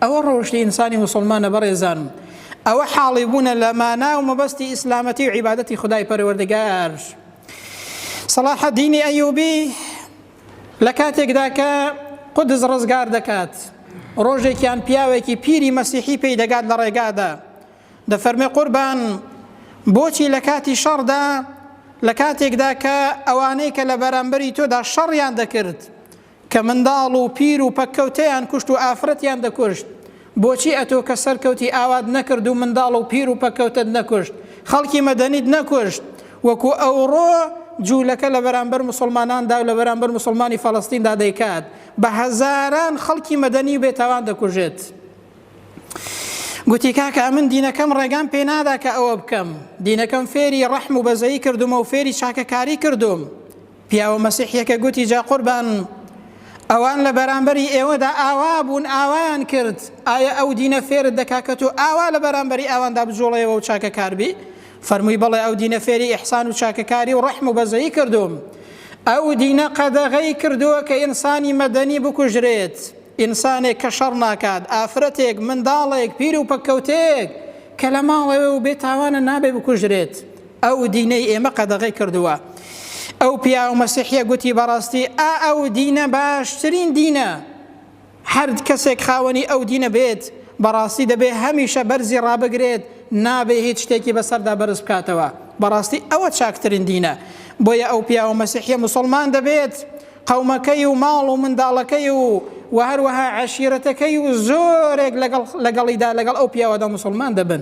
ئەوە ڕەوشتی ئینسانی موسڵمانە بەڕێزان. ئەوە حاڵی بوونە لە مانا و مەبەستی ئیسلامەتی و عیبادەتی خودای پەروەردگار. سەڵاحەدینی ئەیوبی لە کاتێکدا کە قودس ڕزگار دەکات، ڕۆژێکیان پیاوێکی پیری مەسیحی پێی دەگات لە ڕێگادا، دەفەرمێ قوربان بۆچی لە کاتی شەڕدا لە کاتێکدا کە ئەوانەی کە لە بەرامبەری تۆدا شەڕیان دەکرد کە منداڵ و پیر و پەککەوتەیان کوشت و ئافرەتیان دەکوشت، بۆچی ئەتۆ کە سەرکەوتی ئاوات نەکرد و منداڵ و پیر و پەککەوتەت نەکوشت، خەڵکی مەدەنیت نەکوشت، وەکو ئەوڕۆ جوولەکە لە بەرامبەر موسڵماناندا و لە بەرامبەر موسڵمانی فەڵەستیندا دەیکات، بە هەزاران خەڵکی مەدەنی و بێتاوان دەکوژێت. گوتی کاکە ئەمن دینەکەم ڕێگام پێ نادا کە ئەوە بکەم، دینەکەم فێری ڕەحم و بەزەیی کردوومە و فێری چاکەکاری کردووم. پیاوە مەسیحیەکە گوتی جا قوربان ئەوان لە بەرامبەری ئێوەدا ئاوا بوون ئاوایان کرد ئایا ئەو دینە فێرت دەکا کە تۆ ئاوا لە بەرامبەری ئەواندا بجوڵێەوە و چاکەکار بی فەرمووی بەڵێ ئەو دینە فێری ئیحسان و چاکەکاری و ڕەحم و بەزەیی کردوم ئەو دینە قەدەغەی کردووە کە ئینسانی مەدەنی بکوژرێت ئینسانێک کە شەڕ ناکات ئافرەتێک منداڵێک پیر و پەککەوتەیەک کە لە ماڵەوە و بێ تاوانە نابێ بکوژرێت ئەو دینەی ئێمە قەدەغەی کردووە. ئەو پیاوە مەسیحیە گوتی بەڕاستی ئا ئەو دینە باشترین دینە، هەر کەسێک خاوەنی ئەو دینە بێت بەڕاستی دەبێ هەمیشە بەرزی ڕابگرێت نابێ هیچ شتێکی بەسەردا بەرز بکاتەوە، بەڕاستی ئەوە چاکترین دینە. بۆیە ئەو پیاوە مەسیحیە موسڵمان دەبێت قەومەکەی و ماڵ و منداڵەکەی و وە هەروەها عەشیرەتەکەی و زۆرێک لەگەڵ لەگەڵیدا لەگەڵ ئەو پیاوەدا موسڵمان دەبن.